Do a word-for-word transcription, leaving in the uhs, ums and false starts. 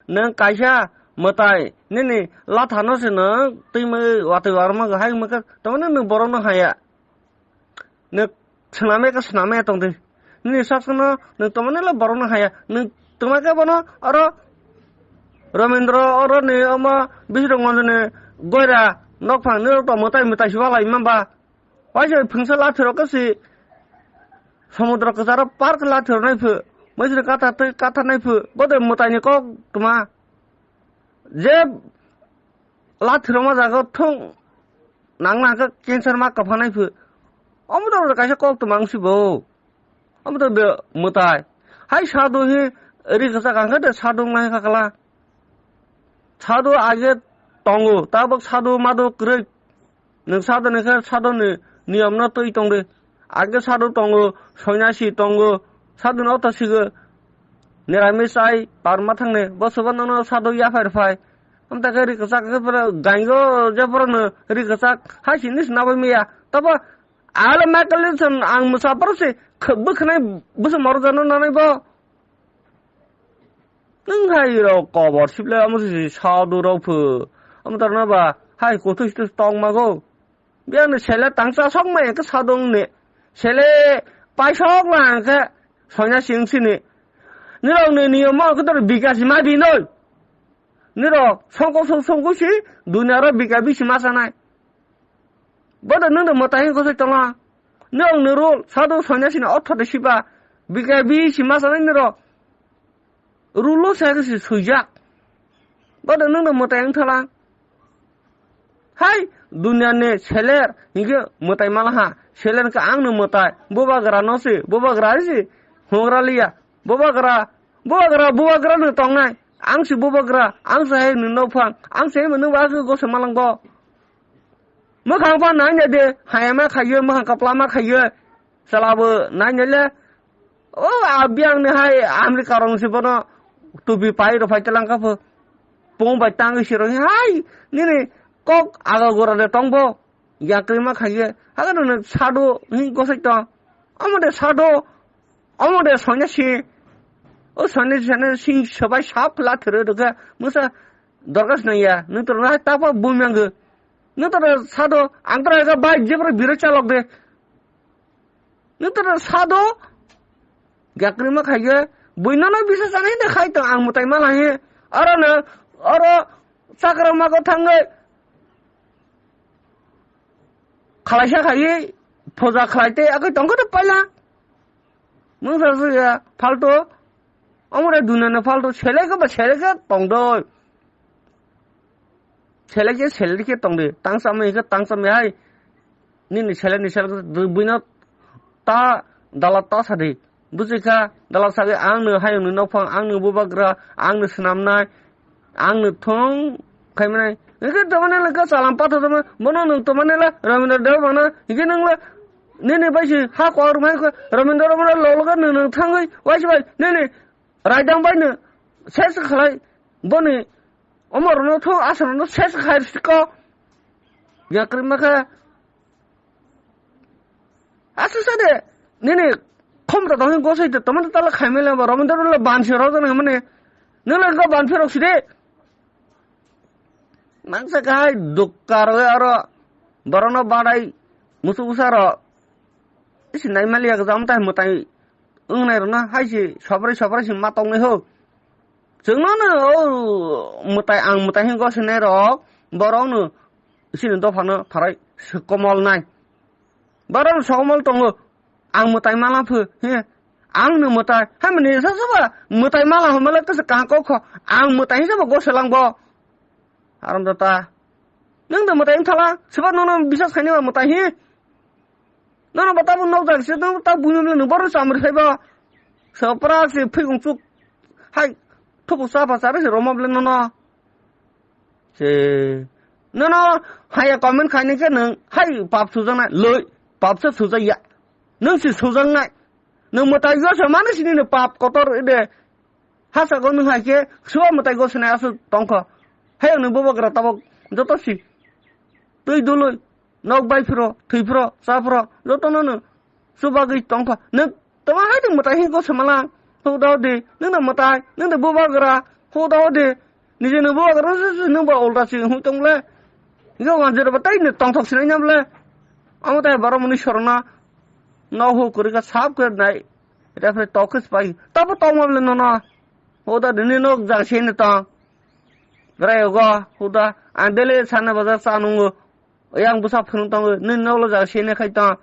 Nwng kaisa mwtai nini lathano se nwng twi mwi watwi warma hai maka tamani nwng borokno haya. Nwng swnamya khe swnamya tong di. Nini sakno nwng tamani le borokno haya. Nwng twma khe bono oro Ramendra oro ni omo Biswrangmanjani goira nokphang ni to mwtai mwtai se walai mamba. Waisa phungsa lathirok khe si samudra kwcharo park lathirok nai phu. Maisri katha twi katha nai phu. Bode mwtai ni kok tuma. Je lathirok ma jaga thung nang nang khe cancer ma kapha nai phu. Omo to kaisa kok tuma wng si bo. Omo to be mwtai. Hai sadhu hi ri kwchak ang khe de sadhu nai kha kala. Sadhu age tongo, tabok sadhu madhu kwrwi. Nwng sadhu ni khe sadhu ni niyom no twi tong di. Age sadhu tongo, sonyasi tongo, sadhu no ta sigo. Niramis ai par ma thangne, bo sobo nono sadhu ya phai phai. Amta khe ri kwchak khe pura gaingo je pura no ri kwchak hai sini sna bai miya. Tabo ale Michael Jackson ang mwsa pura se khwbwkhnai bwsa moro jano nanai bo. Nwng hai rok kobor sible amo se sadu rok phu. Amo tar na ba hai kuthus tus tong mago. Biang ni sele tangsa sok ma ke sadung ni. Sele paisok ma ke sonya sing sini. Nirok ni niyom mo ke tor bikasi ma di noi. Nirok songko song songko si dunia ro bika bisi ma sanai. Bodo nwng de mwtai hwnwi gosoi tongo. Nwng ni rule sadu sonyasi ni otho de siba. Bika bisi ma sanai nirok. Rule o sa khe si suijak. Bodo nwng de mwtai wng thala. Hai dunia ni seler hinkhe mwtai malaha. Seler khe ang ni mwtai. Bubagra no si. Bubagra si. Hongra liya. Bubagra. Bubagra. Bubagra no tongnai. Ang si bubagra. Ang si hai ni nokphang. Ang si hai ni nokphang. Gosoi malang bo. Mwkhang pha nai nai de, hayama khaiyo, mwkhang kaplama khaiyo, chwla bo nai nai le. O, a biyang ni hai America rong si bono tupi pai rw phai telang kha pho. Pung bai tang si rw hai, nini kok aga gora de tong bo. Yakri ma khaiyo, haga no sadu hi gosai tong. Omo de sadu, omo de sonya si. O sonya si ne sing sabai sap la thre do kha. Musa dorgas nang ya, nung toro hai tapa bum yang ge. Nung toro sado, ang toro hai ka bai jebra biro chalok de. Nung toro sado, gakri ma khai ge. Bui nono bisa sanai de khai tong ang mwtai ma lai he. Oro no, oro chakra ma ko thang ge. Khalaisa khai, phoja khalai te, akai tong ko to paila. Mungsa su ya, phalto. Omore dunano phalto, sele ko ba sele ko tong doi. Sele ke sele ke tong de, tang samai ke tang samai hai. Nini sele ni sele ke buino ta dala ta sadi. Buji kha, dala sagi ang no hayung ni nokphang, ang no bubagra, ang no swnamnai, ang no thung khaimani. Nokhe tomani le ka salam patha toma, bono nung tomani le Rabindra Debbarma, hingke nung le nini bai si ha kwar mai kha, Rabindra Debbarma lo lo ka nung nung thangwi, wai si bai, nini raidang bai no ses khalai, boni omor no thung asar no ses khai siko. Yakri ma kha, Asa sa de, nini khomta tong gosai de, tomon tala khaimai le ba, romon tala ban se rok jana mane, nila go ban se rok si de. Mangsa kai dukkar we aro, borono badai, musu usa ro, isi nai mali yak jam tai mutai, wngnai rok na, hai si, sobrai sobrai si ma tong nai ho. Chwngno no o mwtai, ang mwtai hwnwi gosonai rok, borok no chini dopha no pharai swkomol nai. Borok no sokomol tongo, ang mwtai mala phu, he, ang no mwtai, hai mani sa sa ba mwtai mala hwnma le kasa kaham kok kho, ang mwtai hwnsa ba goselang bo. Haram data. Nwng de mwtai wng thala, swba nono bisas khaini ba mwtai hi. Nono ba tabuk nokjak se, nono tabuk buino bwle nwng bohrok chamri phaiba. Swprak se phikung chuk. Hai, thubu chapa chari se roma bwle nono. Se, nono haya comment khaini khe nwng, hai, pap sujaknai, loi, pap se sujakya. Nwng se sujaknai. Nwng mwtai yo se mani sini ni pap kotor ide. Hasa go nwng hai khe suwa mwtai go swnai aswk tong kho. Hayung ni bubagra tabok joto si. Twi dului, nok bai phiro, thwi phiro, cha phiro, joto no nwng chubagwi tong kho. Nwng tama hai nwng mwtai hwnwi go swmala. Thuk dao di, nwng no mwtai, nwng no bubagra. Huda hodi. Nijini bubagra se se nungba ulta si hui tong le. Yo manjero ba tai ni tongthok sinai nyam le. Amo tai baro muni sorona. No hu kuri ka sap kuri nai. Eta fe tokis pai. Tabo tong mam le nono. Huda dini nok jang se ni tong. Rai go huda. Ang dele sana bazar sa nungu. Yang busa phunung tong. Ni nok lo jang se ni khai tong.